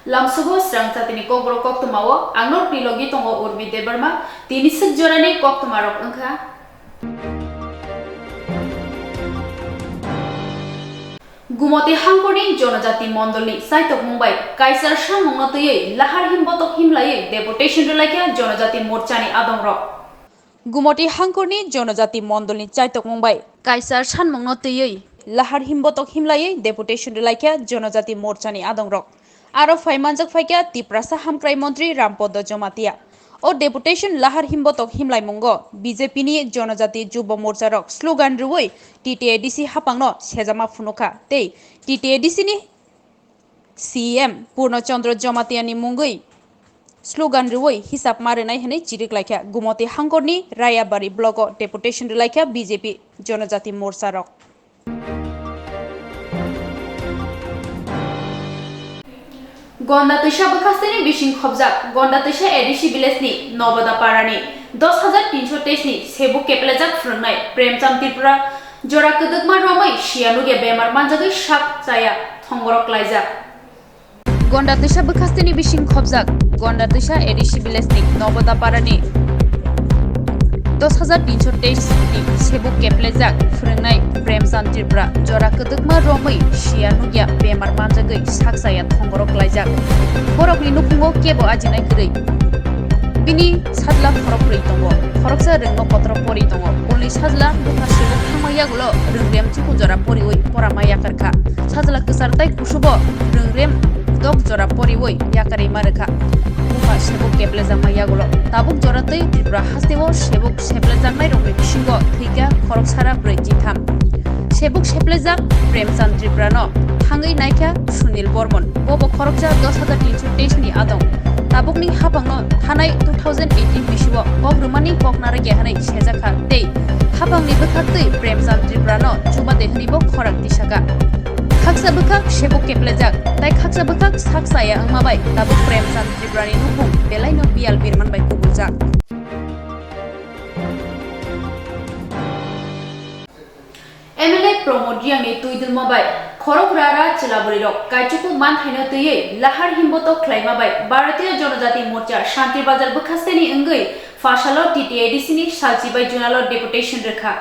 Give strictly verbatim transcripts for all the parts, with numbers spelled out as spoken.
Lamsugo srang chatini kokborok koktwmao ang norokni logi tongo Urmi Debbarma. Tini swk jorani koktwmarok wngkha. Gumoti hangkorni Jonojati Mondolni chaitokmung bai kaisar sanmungno twiwi lahar himbotok himlaiwi deputation rwlaikha Jonojati Morchani adongrok. Gumoti hangkorni Jonojati Mondolni chaitokmung bai kaisar sanmungno twiwi lahar himbotok himlaiwi deputation rwlaikha Jonojati Morchani adongrok. Aro phai manjak phaikha Tiprasa Hamkrai Montri Rampodo Jomatia. O deputation lahar himbotok himlaimungo B J P ni Jonojati Jubo Morcharok slogan rwui T T A D C haphangno sejama phunukha tei T T A D C ni C E M Purno Chandra Jomatia ni mungwi slogan rwui hisab ma rwnai hwnwi chiriklaikha Gumoti hangkorni Rayabari block o deputation rwlaikha B J P Jonojati Morcharok. Gonda twisa bwkhasteni bising khobjak Gonda twisa A D C village ni Noboda parani dos hajar tinso teis ni sebuk keplejak phwrwngnai Premchand Tripura jora kwdwkma romwi siya nugya bemar manjagwi sak chaya thongborok klaijak. Gonda twisa bwkhasteni bising khobjak Gonda twisa A D C village ni Noboda parani dos hajar tinso teis ni sebuk keplejak phwrwngnai Premchand Tripura jora kwdwkma romwi siya nugya bemar manjagwi sak chaya thongborok klaijak. Borokni nukhungo kebo ajinai kwrwi. Bini sajla khorok kwrwi tongo, khoroksa rwngno kotor pori tongo. Boni sajla bwkha sebuk thangma yagulo rwngrem chuku jora poriwi porama yakarkha. Sajla kwchar tai kusubo rwngrem dok jora poriwi yakarwi ma rwkha. Bwkha sebuk keplejakma yagulo tabuk jora twi Tripura hasteo sebuk seplejaknairokni bisingo thwikha khoroksara brwi chitham. Sebuk seplejak Premchand Tripurano thangwi naikha Sunil Bormon. Bobo khoroksa dos hajar tinso teis ni adong. Tabukni haphangno thanai two thousand eighteen bisio kok rwmani kok narwkya hwnwi sejakha tei haphangni bwkhaktwi Premchand Tripurano chuba de hwnwibo khorang tisaka. Khaksa bwkhak sebuk keplejak tei khaksa bwkhak sak chaya wngma bai tabuk Premchand Tripurani nukhung belaino biyal birman bai kubuljak. M L A Pramod Reang ni twidulma bai khorok ra ra chwla bwrwi rok kaichuku manthaino twiwi lahar himbotok khlaima bai Bharatiya Janajati Morcha Shanti Bazar bwkhasteni wngwi phasalo T T A D C ni salchi bai junalo deputation rwkha.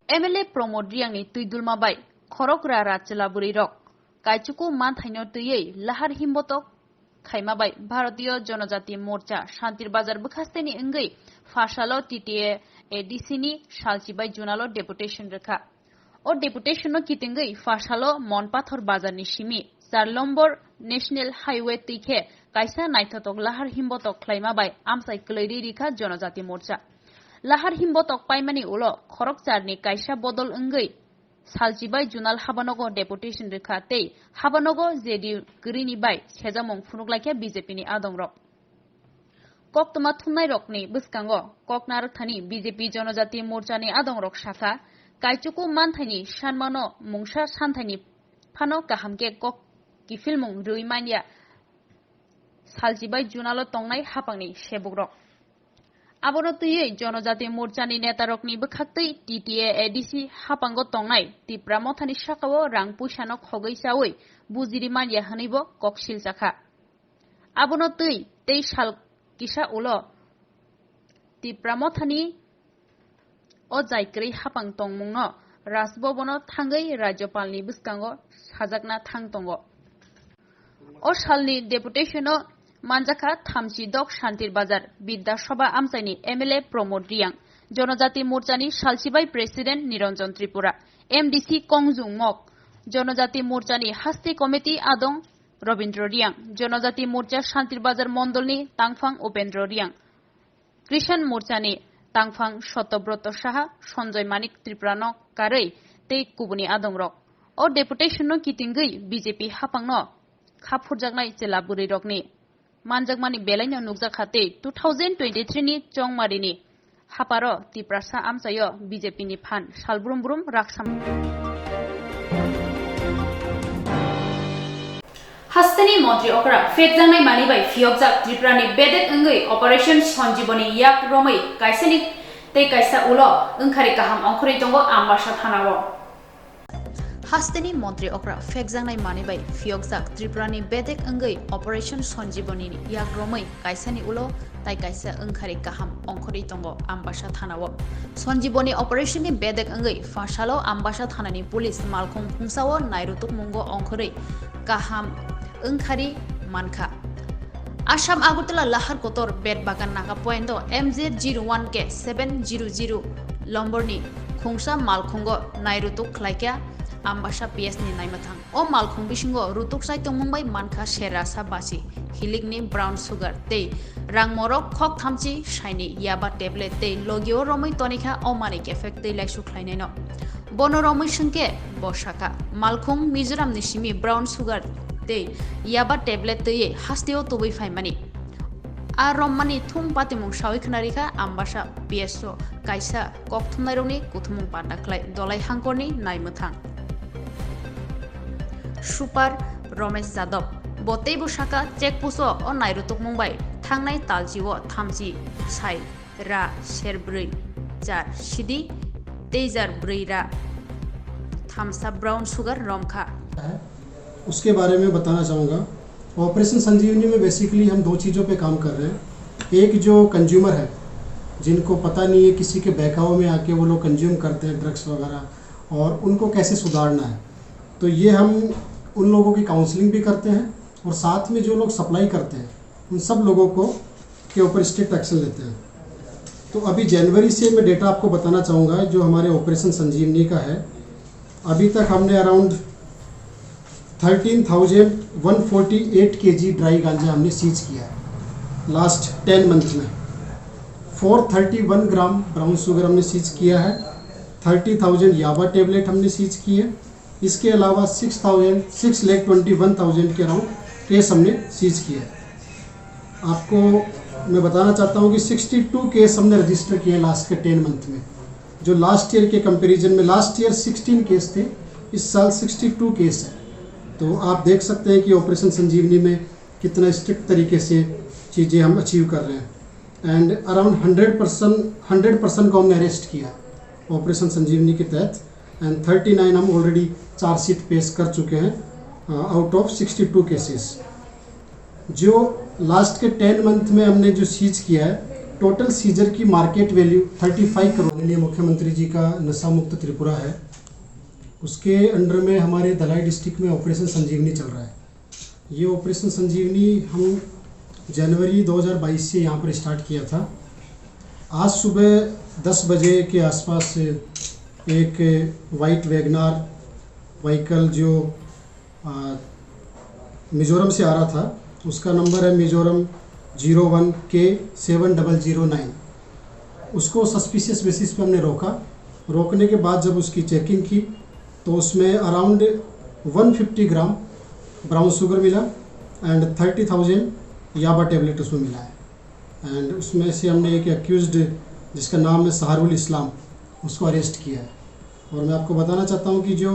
M L A Pramod Reang ni twidulma bai khorok ra ra chwla bwrwi rok kaichuku manthaino twiwi lahar himbotok khaima bai Bharatiya Janajati Morcha Shantir Bazar bwkhasteni wngwi phasalo T T A A D C ni salchi bai junalo deputation rwkha. O deputation no kitingwi phasalo Monpathor Bazar ni simi char lombor National Highway twi khe kaisa naithotok lahar himbotok khlaima bai amchai kwlwi ri rikha Janajati Morcha. Lahar himbotok paimani ulo khorok charni kaisa bodol wngwi salchi bai junal habanogo deputation rwkha tei habanogo J D U kwrwini bai sejamung phunuklaikha B J P ni adongrok. Koktwma thumnairokni bwskango kok narwkthani B J P Janajati Morchani adongrok sakha, kaichuku manthaini sanmano mungsa santhaini phano kaham khe kok kiphilmung rwui manya salchi bai junalo tongnai haphangni sebukrok. Abono twiwi Janajati Morchani netarokni bwkhaktwi T T A A D C haphango tongnai Tipra Mothani sakao rang puisano khogwi chaui bujiri manya hwnwibo kok silchakha. Abono twi tei sal kisa ulo Tipra Mothani o jaikwrwi haphang tongmungno Raj Bhavan-o thangwi Rajyapalni bwskango sajakna thang tongo. O salni deputation-o manjakha Thamchi Dok Shantir Bazar Bidya Sabha amchaini M L A Pramod Reang, Janajati Morchani salchibai President Niranjan Tripura, M D C Kongjung Mok, Janajati Morchani Hasti Committee adong Robindra Reang, Janajati Morcha Shantir Bazar Mondolni Tangphang Upendra Reang, Krishan Morchani Tangphang Satyabroto Saha, Sanjoy Manik Tripurano karwi tei kubuni adongrok. O deputation-no kitingwi B J P haphangno kha phurjaknai chwla bwrwirokni manjakmani belaino nukjakha tei two thousand twenty-three ni Chongmarini hapharo Tiprasa amchaio B J P ni phan sal brum brum raksa. Hasteni montri okra phekjaknai manwi bai phiyokjak Tripurani bedek wngwi Operation Sanjiboni yak romwi kaisani tei kaisa ulo wngkhari kaham ongkhorwi tongo Ambasa thanao. Hasteni montri okra phekjaknai manwi bai phiyokjak Tripurani bedek wngwi Operation Sanjeevani ni yak romwi kaisani ulo tai kaisa wngkhari kaham ongkhorwi tongo Ambasa thanao. Sanjeevani operation ni bedek wngwi phasalo Ambasa thanani police malkhung phungsao nairutukmungo ongkhorwi kaham wngkhari mankha. Assam Agartala Lahar Kotor Betbagan Naga Point o M Z zero one K seven zero zero lomborni khungsa malkhungo nairutuk khlaikha Ambasa P S ni naimwthang. O malkhung bisingo rutuk sai tongmung bai mankha serasa basi, hilikni brown sugar tei rangmorok khok thamchi saini yaba tablet tei logio romwi tonikha o manwi kephek tei laisu khlainaino. Bono romwi swngkhe bo sakha, malkhung Mizoramni simi brown sugar tei yaba tablet twiwi hasteo tubui phaimani. A rommani thum patimung sawi khna rikha Ambasa P S o kaisa kokthumnairokni kuthumung panda khlai Dolai Hangkorni naimwthang. Super Romesh Jadab bo teibo sakha, check post o o nairutukmung bai thangnai talchi o thamchi sai ra ser brwi jar sidi tei jar brwi ra thamsa brown sugar romkha. है, उसके बारे में बताना चाहूँगा। ऑपरेशन संजीवनी में बेसिकली हम दो चीज़ों पे काम कर रहे हैं। एक जो कंज्यूमर है, जिनको पता नहीं है, किसी के बहकावे में आके वो लोग कंज्यूम करते हैं ड्रग्स वगैरह, और उनको कैसे सुधारना है, तो ये हम उन लोगों की काउंसलिंग भी करते हैं और साथ में जो लोग सप्लाई करते हैं, उन सब लोगों को के ऊपर स्ट्रिक्ट एक्शन लेते हैं। तो अभी जनवरी से मैं डेटा आपको बताना चाहूँगा, जो हमारे ऑपरेशन संजीवनी का है, अभी तक हमने around thirteen thousand one forty eight KG dry गांजा हमने सीज किया है लास्ट टेन मंथ में। Four thirty one gram brown sugar हमने सीज किया है। थर्टी थाउजेंड याबा टेबलेट हमने सीज की है। इसके अलावा six thousand, six lakh twenty one thousand के अराउंड केस हमने सीज किया है। आपको मैं बताना चाहता हूँ कि सिक्सटी टू केस हमने रजिस्टर किए हैं लास्ट के टेन मंथ में। जो लास्ट ईयर के कंपैरिजन में, लास्ट ईयर सिक्सटीन केस थे, इस साल सिक्सटी टू केस है। तो आप देख सकते हैं कि ऑपरेशन संजीवनी में कितना स्ट्रिक्ट तरीके से चीज़ें हम अचीव कर रहे हैं। And around hundred person hundred person को हमने अरेस्ट किया ऑपरेशन संजीवनी के तहत। एंड थर्टी नाइन हम ऑलरेडी चार्जशीट पेश कर चुके हैं out of sixty two cases. जो लास्ट के टेन मंथ में हमने जो सीज किया है, टोटल सीजर की market value thirty five crore. माननीय मुख्यमंत्री जी का नशा मुक्त त्रिपुरा है, उसके अंडर में हमारे धलाई डिस्ट्रिक्ट में ऑपरेशन संजीवनी चल रहा है। ये ऑपरेशन संजीवनी हम जनवरी दो हज़ार बाईस से यहाँ पर स्टार्ट किया था। आज सुबह दस बजे के आसपास एक वाइट वैगनार व्हीकल जो आ, मिज़ोरम से आ रहा था, उसका नंबर है मिज़ोरम ज़ीरो वन के सेवन डबल ज़ीरो नाइन। उसको सस्पिशियस बेसिस पे हमने रोका। रोकने के बाद जब उसकी चेकिंग की तो उसमें around one fifty gram brown sugar मिला एंड थर्टी थाउजेंड याबा टेबलेट उसमें मिला है। एंड उसमें से हमने एक एक्यूज्ड जिसका नाम है सहारुल इस्लाम, उसको अरेस्ट किया है। और मैं आपको बताना चाहता हूँ कि जो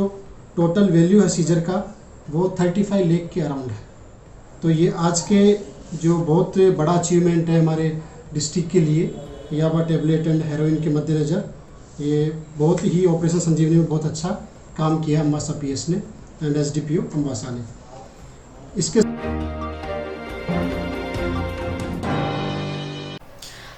टोटल वैल्यू है सीजर का, वो थर्टी फाइव लाख के अराउंड है। तो ये आज के जो बहुत बड़ा अचीवमेंट है हमारे डिस्ट्रिक्ट के लिए, याबा टेबलेट एंड हेरोइन के मद्देनज़र, ये बहुत ही ऑपरेशन संजीवनी में बहुत अच्छा काम किया अम्बासा पीएस ने एंड एसडीपीओ अम्बासा ने। इसके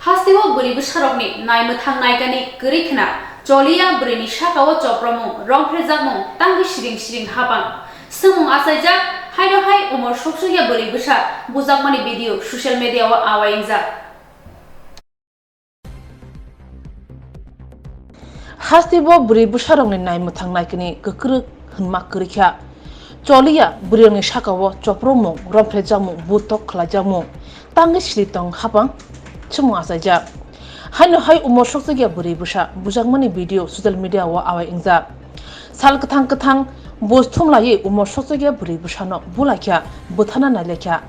Hasteo bwrwi bwsarokni naimwthang naikani kwrwi khna choliya bwrwini sakao chopromung, rongphrejakmung, tangwi siring siring hapang. Swngmung achaijak, haino hai umor sokchukya bwrwi bwsa bujakmani video social media o awai wngjak. Hasteo bwrwi bwsarokni naimwthang naikani kwkrwk hwnma kwrwi kha. Choliya bwrwirokni sakao chopromung, romphrejakmung, butok khlaijakmung, tangwi siri tong hapang swngmung achaijak. Haino hai umor sokchukya bwrwi bwsa bujakmani video social media o awai wngjak. Sal kwthang kwthang buj thumlaiwi umor sokchukya bwrwi bwsano bulaikha, bwthana nailaikha.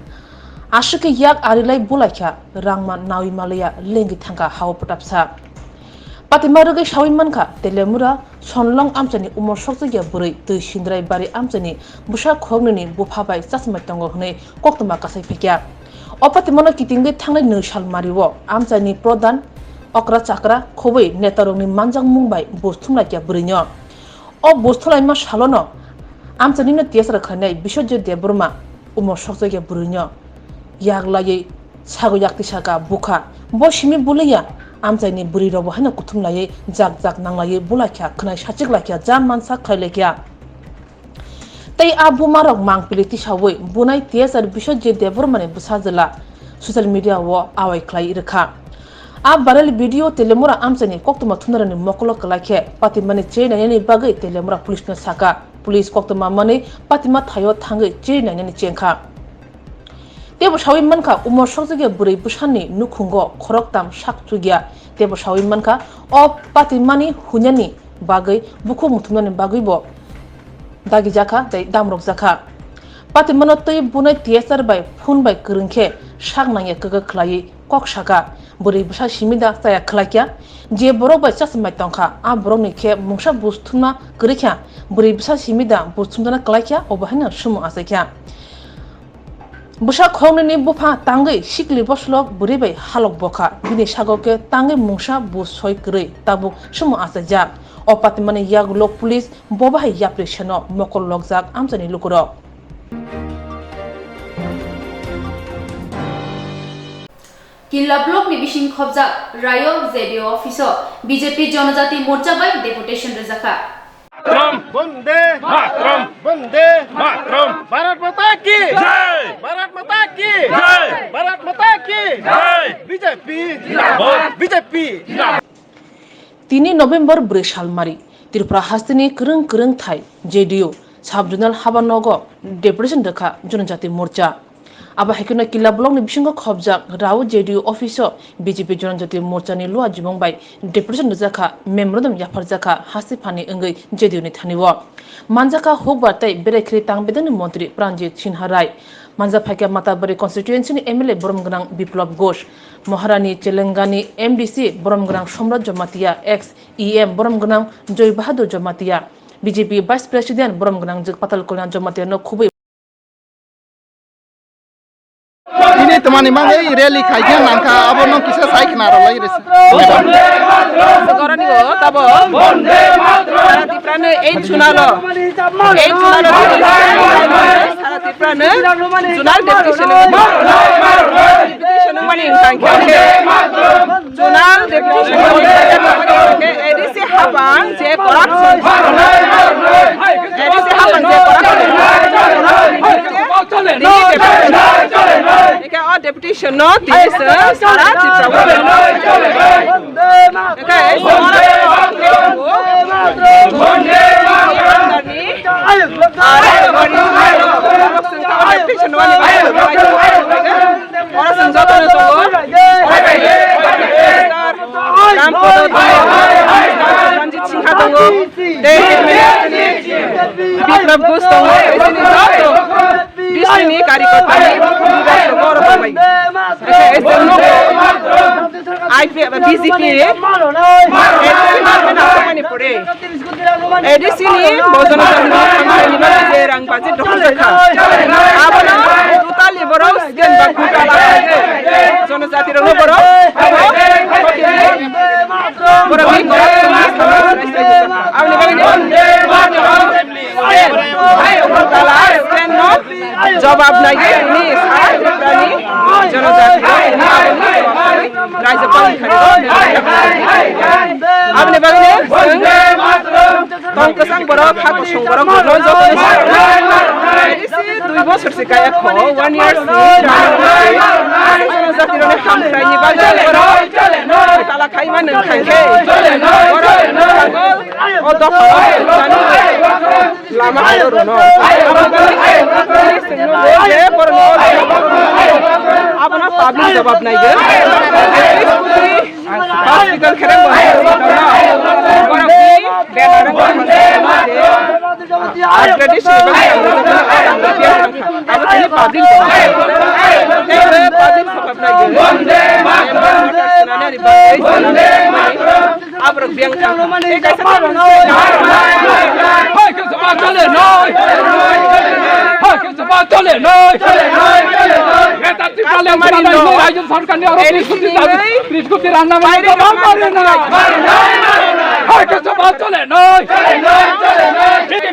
Aswk khe yak arilai bulaikha, rangma nawi malaya lengwi thangkha hao pwtapsa. Patima rwgwi sawi mankha, Telemura Sonlong amchaini umor sokchukya bwrwi twi Sindrai bari amchaini bwsa khoroknwini bupha bai chachmai tongo hwnwi koktwma kasai phaikha. O patimano kitingwi thangnai nwi sal mario amchaini prodhan okra chakra khobwi netarokni manjakmung bai buj thumlaikha bwrwino. O buj thumlaima salono Amchaini no T S R khlainai Biswajit Debbarma umor sokjakya bwrwino yak laiwi sago yak tisaka bukha. Bo simi buliya, amchaini bwrwi rokbo haino kuthum laiwi jak jak nang laiwi bulaikha, khwnai sachik laikha, jan mansa khlai laikha. Tei a buma rok mangpili tisawi bunai T S R Biswajit Debbarmani bwsajwla social media o awai khlai rwkha. A viral video Telemura amchaini koktwma thumnarokni mokolo kwlai khe patimani che nainani bagwi Telemura police no saka. Police koktwma manwi patima thaio thangwi che nainani chengkha. Teibo sawi mankha, umor sokjakya bwrwi bwsani nukhungo khoroktham sak chukya. Teibo sawi mankha, o patimani hunyani bagwi bukhuk muthumnani bagwibo dagijakha tei damrokjakha. Patimano twi bunai T S R bai phone bai kwrwng khe sak nangya kwkak khlaiwi kok saka. Bwrwi bwsa simi da chaya khlaikya, je borok bai chasmai tongkha, a borokni khe mungsa buj thumna kwrwikha. Bwrwi bwsa simi da buj thumjana kwlaikha, obo haino sumung achaikha. Bwsa khoroknwini bupha tangwi sikli boslok bwrwi bai halok bokha, bini sago khe tangwi mungsa buj soi kwrwi tabuk sumung achaijak. O patimani yagulo police bo bahai yapri seno mokol lokjak amchaini lukurok. Killa block ni bising khobjak Rayo J D O office o B J P Jonojati Morcha bai deputation rwjakha. Matram! Bonde! Matram! Bonde! Matram! Bharat Mata ki! Jai! Bharat Mata ki! Jai! Bharat Mata ki! Jai! B J P! Jindabad! B J P! Jindabad! Tini November bwrwi salmari, Tripura hasteni kwrwng kwrwng thai J D U sub-zonal habanogo deputation rwkha Jonojati Morcha. Abo hai kheno Killa block ni bisingo khobjak Rao J D U office o B J P Jonojati Morcha ni luajimung bai deputation rwjakha, memorandum yapharjakha, hasti phani wngwi J D U ni thani o. Manjakha hukbar tei berai khili tang bedengni montri Pranjit Sinha Rai. Manja phaikha Matabari constituency ni M L A borom gwnang Biplab Ghosh, Maharani Chelengani M D C borom gwnang Somrat Jamatia, ex E M borom gwnang Joy Bahadur Jamatia, B J P Vice President borom gwnang Patal Kalyan Jamatia no khubui. Tini twmani mangwi rally khaikhe nangkha, abo no kisa sai khna rwlai rwsi. Gorani o tabo. Sara Tiprano eight Junalo. Eight Junalo. Sara Tiprano Junal deputation. Deputation mani hwnkha khe. Junal deputation. A D C hapang je corruption. A D C hapang je corruption. Eke o deputation no tini se sara Tripura o. Eke deputation no ani ora sung joto no tongo. Ram Podo tongo, Ranjit Singha tongo, tei Biplab Ghosh tongo, tei chini joto bisini kari kothani tongo oro tongmai. Ese ese no I P F, B J P, ese no pore. A D C ni bojono je rang baje dokhor jakha. Abono totally borok scam ba gotala khaye. Jonojati rokno borok abo borok ni corruption ni sama. Aboni bagwi ni scam, gotala scam no jobab naiwi ni sara Tripura ni Jonojati rok ni aboni jobab naiwi Rajyapal ni thani rok. Aboni bagwi ni Tong kwchang borok, ha kusung borok, joto ni A D C dui bosor se kaya kho, one year se. Aswk jono jati rok ni hamkrai ni bagwi borok tala khai ma nung khai khe. Borok o dokha o lama hai rw no. Abono public jawab nai gwi. Hospital khereng bo hai hospital no. Borok ni benar ang khe hospital ma se. Ar tradition ba khe ang khe abo tini public bo. Tei public sabab nai gwi. Member sunani ari bagwi. Aborok biyang thang. Tei kaisa hai khe sabab chole noi. Hai khe sabab chole noi. Eta Tripura ni rajya sarkar ni aro tris koti, tris koti rang nang mani to bang pare na. Hai khe sabab chole noi. B J P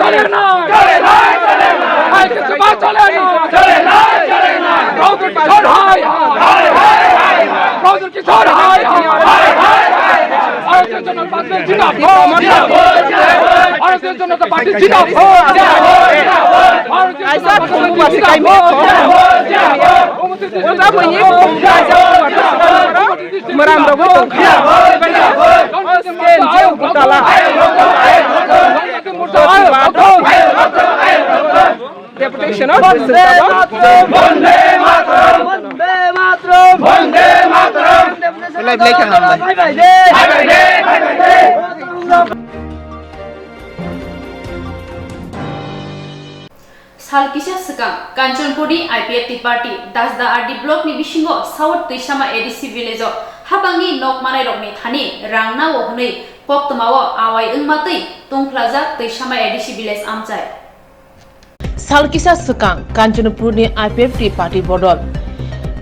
চলে না। আইকে সভা চলে না। চলে না, চলে না। রৌদ্র কিশোর হায় হায়। রৌদ্র কিশোর হায় হায়। ভারতীয় জনতা পার্টি জিন্দাবাদ। ভারতীয় জনতা পার্টি জিন্দাবাদ। ভারতীয় জনতা পার্টি জিন্দাবাদ। Mram rogwi tongkha. Stand je butala. Deputation o Bande Mataram! Bande Mataram! Bande Mataram! Belai belai kha hambai. Bye bye de! Bye bye de! Bye bye de! Sal kisa swkang Kanchanpurni I P F T party Dasda R D blockni bisingo South Twisama A D C village-o hapangni nok manairokni thani rang nao hwnwi koktwmao awai wngma twi tungphlajak Twisama A D C village amchai. Sal kisa swkang Kanchanpurni I P F T party bodol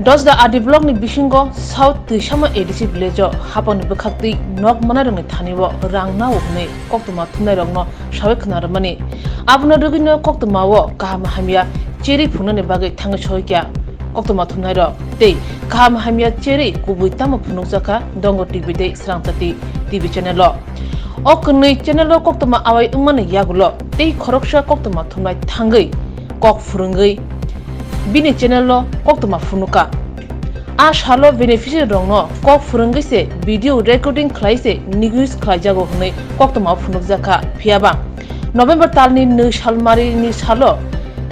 Dasda R D blockni bisingo South Twisama A D C village-o hapangni bwkhaktwi nok manairokni thani-o rang nao hwnwi koktwma thumnairokno sawi khna rwmani. Abono rwgwino koktwmao kaham hamya cherwi phungnani bagwi thangwi soikha koktwma thumnairok tei kaham hamya cherwi kubui tamo phunukjakha Dongo T V tei Srangchati T V channel-o. O kwnwi channel-o koktwma awai wngmani yagulo tei khoroksa koktwma thumnai thangwi kok phwrwngwi bini channel-o koktwma phunukha. A salo beneficiary rokno kok phwrwngwi se video recording khlai se news khlaijago hwnwi koktwmao phunukjakha. Phiyaba November talni nwi salmarini salo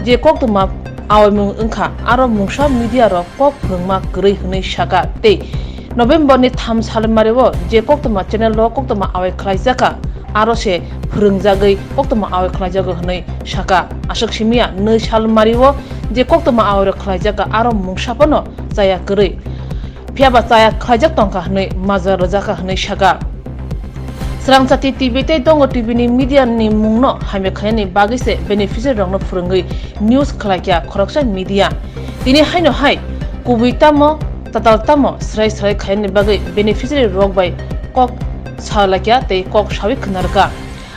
je koktwma awaimung wngkha, aro mungsa media rok kok phwrwngma kwrwi hwnwi sakha tei November ni tham salmario je koktwma channel o koktwma awai khlaijakha, aro se phwrwngjagwi koktwma awai khlaijago hwnwi sakha. Aswk simiya nwi salmario je koktwma awai rok khlaijakha, aro mungsa phano chaya kwrwi. Phiyaba chaya khlaijak tongkha hwnwi majra rwjakha hwnwi sakha. Srangchati T V tei Dongo T V ni media ni mungno hamya khainani bagwi se beneficiary rokno phwrwngwi news khlaikha khoroksa media. Tini haino hai kubui tamo, tatal tamo srai srai khainani bagwi beneficiary rok bai kok salaikha tei kok sawi khna rwkha.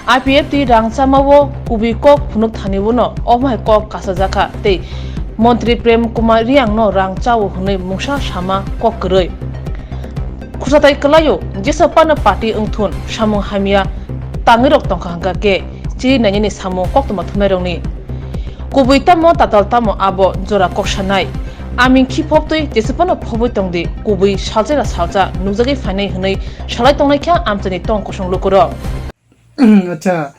I P F T rang chamao kubui kok phunuk thani uno omo hai kok kasajakha tei Montri Prem Kumar Riang no rang chao hwnwi mungsa sama kok kwrwi. Khursatai kwlaio, jesa phano party wngthun samung hamya tangwi rok tongkha hwnkha khe chiri nainani samung koktwma thumnairokni. Kubui tamo tatal tamo abo jora kok sanai. Aming khi phobtwi jesa phano phobwi tongdi, kubui salsa salsa nukjagwi phainai hwnwi salai tongnai kha amchaini tong kosong lukurok. Acha,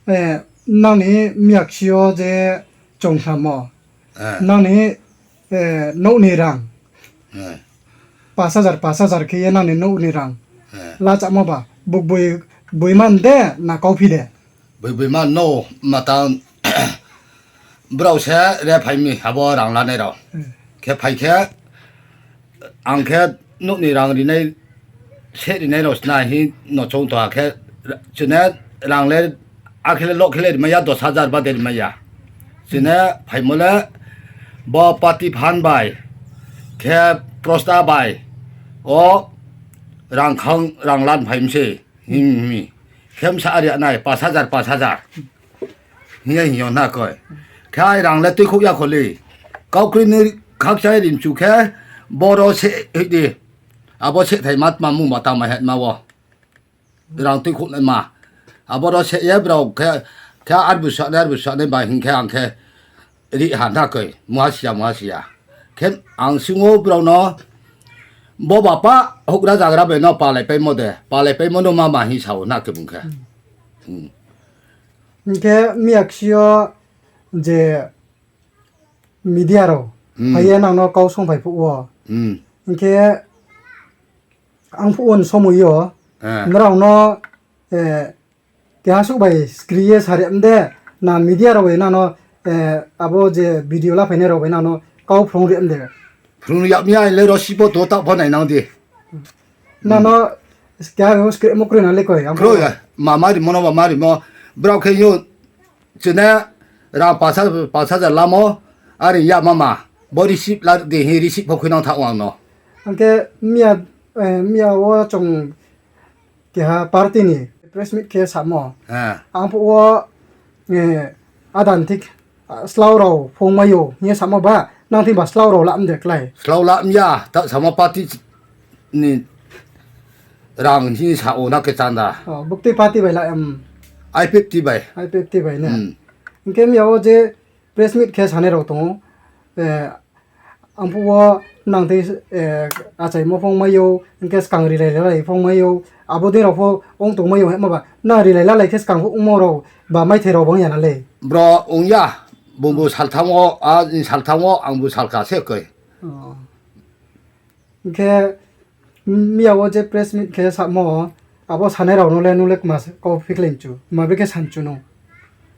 eh, nangni miyaksio je chongthamo, eh, nangni, eh, nokni rang, eh, pas hajar, pas hajar khe ye nangni nokni rang, eh, lachamo ba, buk bui, bui man de na kauphi de? Bui bui man no, mata, brao se re phaimi abo rang lanai rao. Hmm. Khe phai khe, ang khe nokni rang rinai, se rinai rao sna hi no chong to, akhe chwne rang le, akhe le lok khe le rimaya dos hajar ba de rimaya. Chwne phaimo le bo pati phan bai, khe prosta bai, o rang khang rang lan phaimse. Himi. Khem sa ari anai pas hajar, pas hajar. Hiya hiyo na koi. Khai rang le tui khuk ya kholi. Kau kri ni khak chai rim chu khe boro se hidi. Abo se thai mat ma mu ma ta ma het ma wo. Rang tui khuk ma. Abo ro se ye bro khe, khe arbu sa ne, arbu sa ne ba hin khe ang khe ri ha na koi, muha siya, muha siya. Khe ang singo brao no, bo bapa hukra jagra bai no palai paimo de, palai paimo no ma ma hi sao na khe bung khe. Hmm. Hingkhe miyaksio je media rao, Hmm. Phaiya nangno kau song phai phuk o. Hmm. Hinkhe ang phuk o ni somoi o. Eh. Norok no, eh, keha suk bai skri ye sari amde na media rok bai nano, eh, abo je video la phainai rok bai nano kau phung ri amde. Phung ri amya le rosi bo do ta bo nai nang di. Nano keha skri mo kroi na le koi. Kroi ya, ma mari mono ma mari mo. Brao khe yo chene ra pasa pasa ja lamo ari ya mama. Bo receive la de hi receive bo khuinang tha wang no. Angke miya, eh, miya o chong keha party ni press meet khe samo. Ha. Ang pho o, eh, adan thik, ah, slow rao phung mayo hiya samo ba nang thik ba slow rao lam de klai. Slow lam ya, ta samo party ni rang hi sa o na ke chanda. Oh, bukti party bai la em. I fifty bai. I fifty bai ne. Hmm. Hinkhe miya o je press meet khe sanai rok tongo. Eh, ang phuo nang tei, eh, achai mo phung maio, hinkhe swkang rilai lalai phung maio, abo dei rok pho ong tong maio hema ba, nang rilai lalai khe swkang pho ongmo rok ba maithai rok bo wng ya na le. Bro, wng ya, bumbu salthango, a, salthango, angbu salka se koi. Oh. Hinkhe miya o je press meet khe samo, abo sanai rok no le nung le kma se kok phi khlai chu, ma be khe san chu no.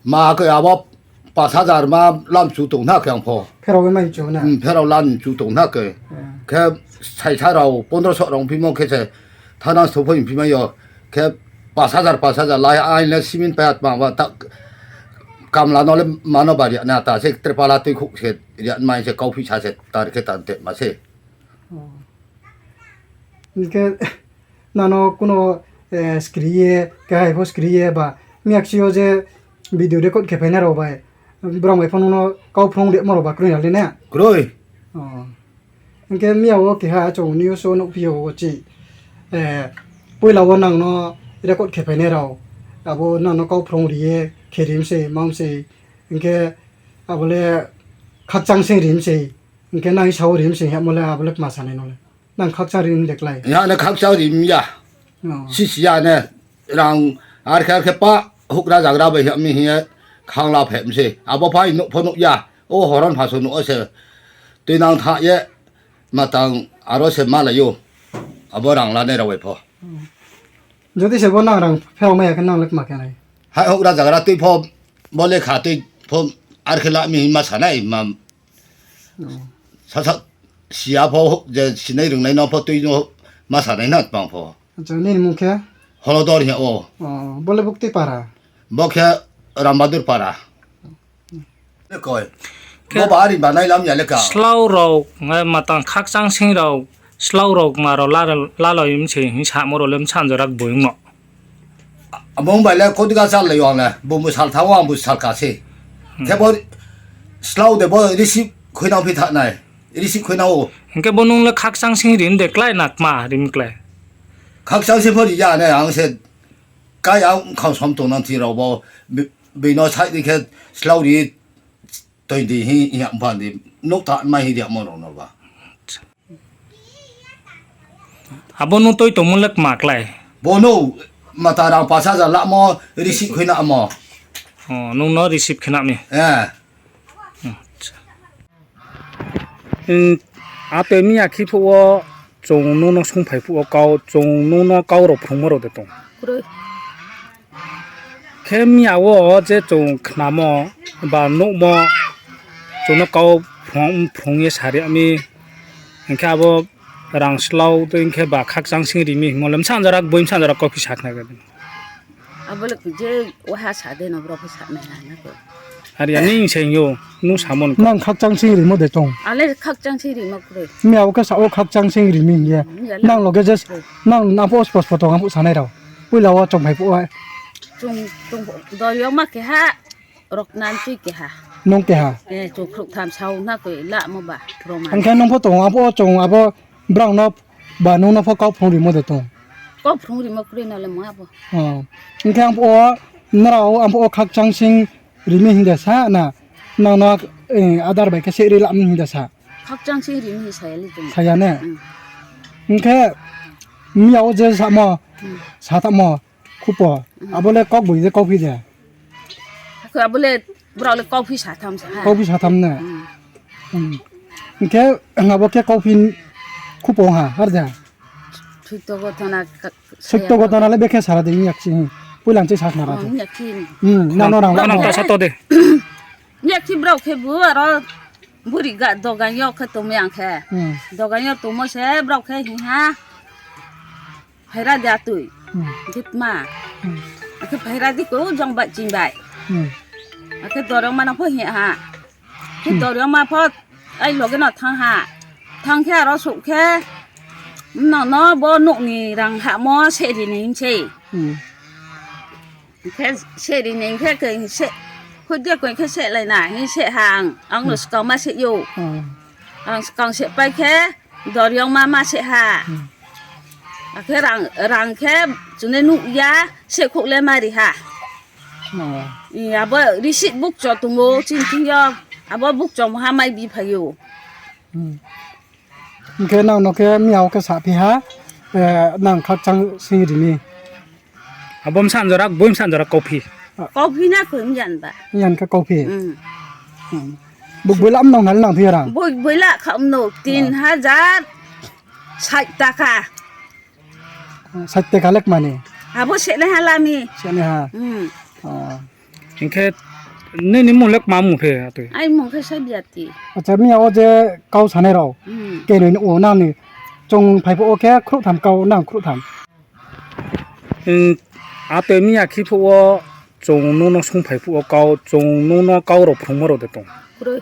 Ma khe abo pash hajar ma lam chu tong na khe ang pho. Pherok bai mai chu na. Hmm, pherok lam chu tong na khe. Hmm. Khe sai sa rok pondro so rok phimo khe se thana so phoi phima yo. Khe pash hajar, pash hajar lai ai le simin pa ma ba ta kamla no le mano ba ri na ta se trepala twi khuk se ri mai se kok phi sa se tar khe tan te ma se. Oh. Hinkhe nano kuno, eh, screen ye, kehai pho screen ye ba miyaksio je video record khe phaina rok bai, borok bai phone no kau phone de moro ba kroi na le ne? Kroi. Oh. Hinkhe miya o keha chong news o nukphi o chi, eh, puila o nang no record khe phaina rok abo nang no kau phone riye khe rim se mam se hinkhe abo le khakchang se rim se. Hinkhe nang sao rim se hemo le abo le kma sanai no le. Nang khakchang rim de klai. Ya le khakchang rim ya. Oh. Si si ya ne rang ar khe ar khe pa hukra jagra bai hemi hiye khangla phem se. Abo pai nuk pho nuk ya. O horon phaso nuk se. Twi nang tha ye matang aro se malayo. Abo rang la ne rawai pho. Jodi se bo nang rang pheo maya khe nang le kma khe nai. Hai hok ra jagra twi pho bo le kha twi pho ar khe la mi ma sanai ma. Oh. Sa sa sia pho je sinai rwngnai no pho twi no ma sanai na tang pho. Acha nini mung khe? Holodor he o. Oh, bo le bukti para. Bo khe Rambadur para. Koi. Khe bo bari banai lam ya le ka. Slow rok, eh, matang khakchang sing rok, slow rok maro la, la, lalo im se hin sa moro lem san jorak boyung no. Abong bai le kodiga sal le yong le, bo mo sal thawo ang bo sal ka se. Hmm. Khe bo slow de bo receive khuinang phi tha nai. Receive khuinang o. Hingke bo nung le khakchang sing rim de klai na kma rim klai. Khakchang se pho ri ya ne ang se kai ang khang som tong nang thi rok bo bi-, bino sai di khe slow ri. Twi di hi, hi, ang phan di, nuk ta mai hi di amo rok no ba. Abo no twi tongmo le kma klai? Bo no mata rang pash hajar lamo, receive khuina amo. Oh, nung no receive khina mi? Eh. Acha. Hmm, a twi mi akhi phuo. Chwng nono songphai phuo kau, chwng nono kau rok phrwngma rok de tong. Kwrwi. Khe miya o je chwng khnamo ba nukmo, chwngno kau phrwng, phrwng ye sari ami, hinkhe abo rang slow tei hinkhe ba khakchang sing rimi himo le msa anjarak bui msa anjarak kok khe sakna. Abole je waha sa de no borok khe sa nai na ko. Ari ani seng yo, nu samon ko. Nang khakchang sing rimo de tong. Ale khakchang sing rimo kre. Mi abo khe sa o khakchang sing rimi ye. Hmm, ya le. Nang loge je, hmm, nang na pos pos potong amu sanai rao. Puila o chong phai po ai. Chung, chung, do yo ma khe ha. Rok nan twi keha. Nung keha? Eh, chukhruk tham sau na koi la mo ba, proman. Angkhe nung pho tongo, abo chong, abo brang no ba nung no pho kau phrung rimo de tong. Kau phrung rimo kri no le mo abo. Oh. Angkhe ang pho, nara o, ang pho khakchang sing rimi hingde sa na, nang no, eh, adar bai khe se ri lam hingde sa. Khakchang sing rimi hi saya le tong. Saya ne? Hmm. Angkhe miya o je sa mo, hmm, sa ta mo, Khupo. Hmm. Abo le kok bui je kok phi je. Kho abo le borok le kok phi sa tham sa ha. Kok phi sa tham ne. Hmm. Hmm. Hingke ang abo khe kauphi khupo ha, harja. Sotto gotona ka-, Sotto gotona le bekhe sara de, yak si. Puilang se sakna ra. Oh, yak si. Hmm, nang no nang. Nang ta sato de. Yak si brok khe bu aro buri ga dogan yok khe tumi ang khe. Hmm. Dogan yok tumo se brok khe hi ha. Phaira de atwi. Hmm. Gitma. Hmm. Akhe phaira di ko jong bai ching bai. Hmm. Akhe dorong mana pho hi ha. Khe Hmm. dorong ma pho ai loge no thang ha. Thang khe aro suk khe no no bo nuk ni rang ha mo se ri ni se. Hmm. Khe se ri ni khe khe se khudya koi khe se lai na hi se ha ang. Ang no Hmm. skang ma se yo. Hmm. Ang skang se pai khe Doryong ma ma se ha. Hmm. Akhe rang, rang khe chwngno nuk ya, se khuk le ma ri ha. Oh. I abo receipt bukcho tongo, chini thing yo. Abo bukcho moha mai bi phaio. Hmm. Hingkhe nang no khe miya o khe sa phi ha, eh, nang khakchang sing ri ni. Abo msa anjora, boi msa anjora coffee. Coffee na koi miyan ba. Miyan khe coffee. Mm. Mm. Bo boila am nang nal nang thiyarang. Boi, boila kha umno tin hajar sait taka. Sait taka lek mani. Abo sene halami. Sene ha. Mm. Oh. Hingkhe nini mung lek ma mung phe atwi? Ai mung khe Sabiati. Acha miya o je kau sanai rok. Mm. Kenoi o nani chong phai pho o khe khrup tham kau nang khrup tham. Chwng a twi miya khi phuo chwng nwngno sung phai phuo kau chwng nwngno kau rok phrwngma rok de tong. Kwrwi.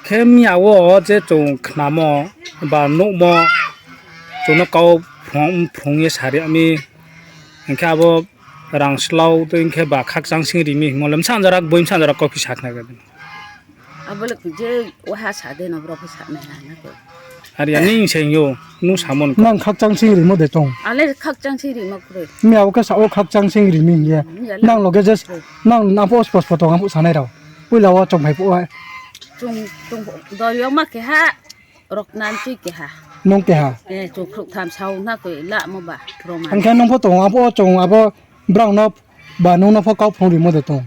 Khe miya o je chwng khnamo ba nukmo chwngno kau phrwng, phrwngye sari ami hinkhe abo rang slao twi hinkhe ba khakchang sing rimi himo le msa anjora boi msa anjora kok phi sakna. Abole kuje waha sa de no bro khe sa me ha na ko. Ari ani seng yo nu samon ko. Nang khakchang sing rimo de tong. Ale khakchang sing rimo kre. Mi abo khe sa o khakchang sing rimi ye. Mi ale. Nang loge je nang na pos pos pho tong amu sanai rao. Puila o chong phai pho. Chung chung do yo ma khe ha rok nan chi khe ha. Nong khe ha. Eh chung khruk tham sao na ko la mo ba proman. Ang khe nong pho tong abo chong abo brang no ba nong no pho kau phung rimo de tong.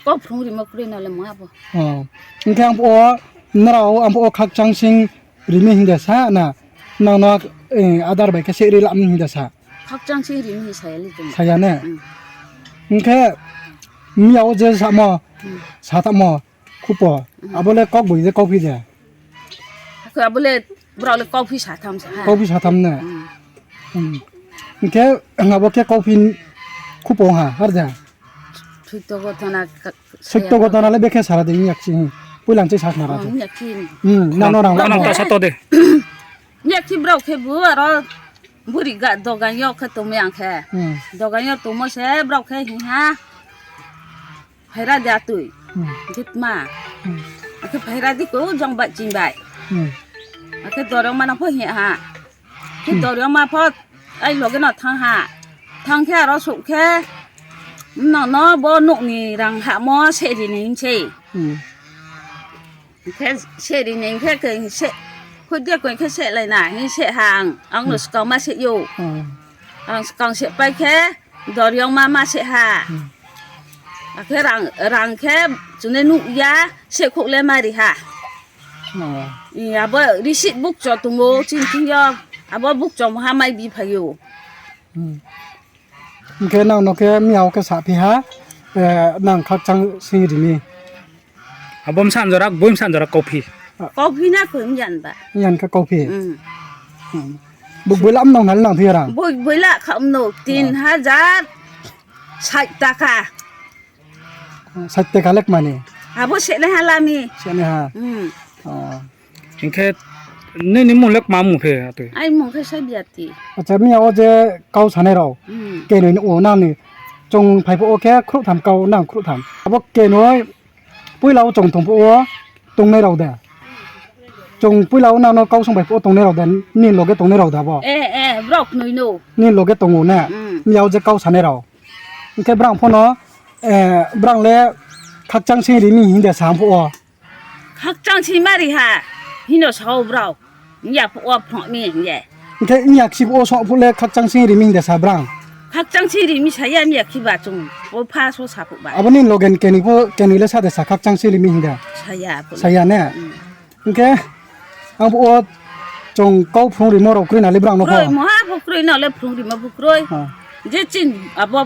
Kok phrwng rimo kwrwi no le mung abo. Oh. Hingkhe ang o norao ang o khakchang sing rimi hingda sa na nang no eh, adar bai khe se ri lam hingda sa. Khakchang sing rimi saya li tong. Saya ne. Mm. Hingkhe miya o je samo Hmm. satamo khupo Mm. abole kok bui je kok phi je. Hakhe abole borok le coffee satham sa ha. Kok phi satham ne. Mm. Hmm. Hingkhe abo khe kok phi khupo ha harja. Sotto gotona ka-, Sotto gotona le bekhe sara de yak si. Puilang se sakna ra. Oh, yak si. Hmm, nang no rang. Nang ta sato de. Yak si brok khe bu aro buri ga dogan yok khe tumi ang khe. Hmm. Dogan yok tumo se brok khe hi ha. Phaira de atwi. Hmm. Gitma. Hmm. Akhe phaira di ko jong bai ching bai. Hmm. Akhe dorong mana pho hi ha. Khe Hmm. dorong ma pho ai loge no thang ha. Thang khe aro suk khe no no bo nuk ni rang ha mo se ri ni se. Hmm. Khe se ri ni khe khe se khudya koi khe se lai na hi se ha ang. Ang no Hmm. skang ma se yo. Hmm. Ang skang se pai khe Doryong ma ma se ha. Hmm. Akhe rang, rang khe chwngno nuk ya, se khuk le ma ri ha. Oh. I abo receipt bukcho tongo, chini thing yo. Abo bukcho moha mai bi phaio. Hmm. Hingkhe nang no khe miya o khe sa phi ha, eh, nang khakchang sing rimi. Abo msa anjora, boi msa anjora coffee. Coffee na koi miyan ba. Miyan khe coffee. Mm. Hmm. Bo boila am nang nal nang thiyarang. Boi, boila kha umno tin hajar sait taka. Sait taka lek mani. Abo sene halami. Sene ha. Mm. Oh. Hingkhe nini mung lek ma mung phe atwi? Ai mung khe Sabiati. Acha miya o je kau sanai rao. Mm. Kenoi o nani chong phai pho o khe khrup tham kau nang khrup tham. Abo kenoi Puila o chong tong phuo tongnai rao da. Chong puila o nang no kau song bai phuo tongnai rao da. Ni loge tongnai rao da bo. Eh, eh, brok nui no. Ni loge tongo na. Mm. Miya o je kau sanai rao. Hingkhe brang phono, eh, brang le khakchang sing rimi hinda sa phuo. Khakchang sing mari ha. Hino sao brao. Nya phuo phro mi ye. Hingkhe nya khip o sok phuo le khakchang sing rimi hinda sa brang. Khakchang sing rimi saya nya khiba chung. O pha so sa phuo ba. Aboni logen keni pho keni le sa de sa khakchang sing rimi hinda. Saya phuo. Saya ne. Mm. Hwnkhe ang bo o chwng kau phung rimo rok kwrwi nali brang no kho. Kwrwi moha bo kwrwi no le phung rimo bo kwrwi. Ha. Je chin abo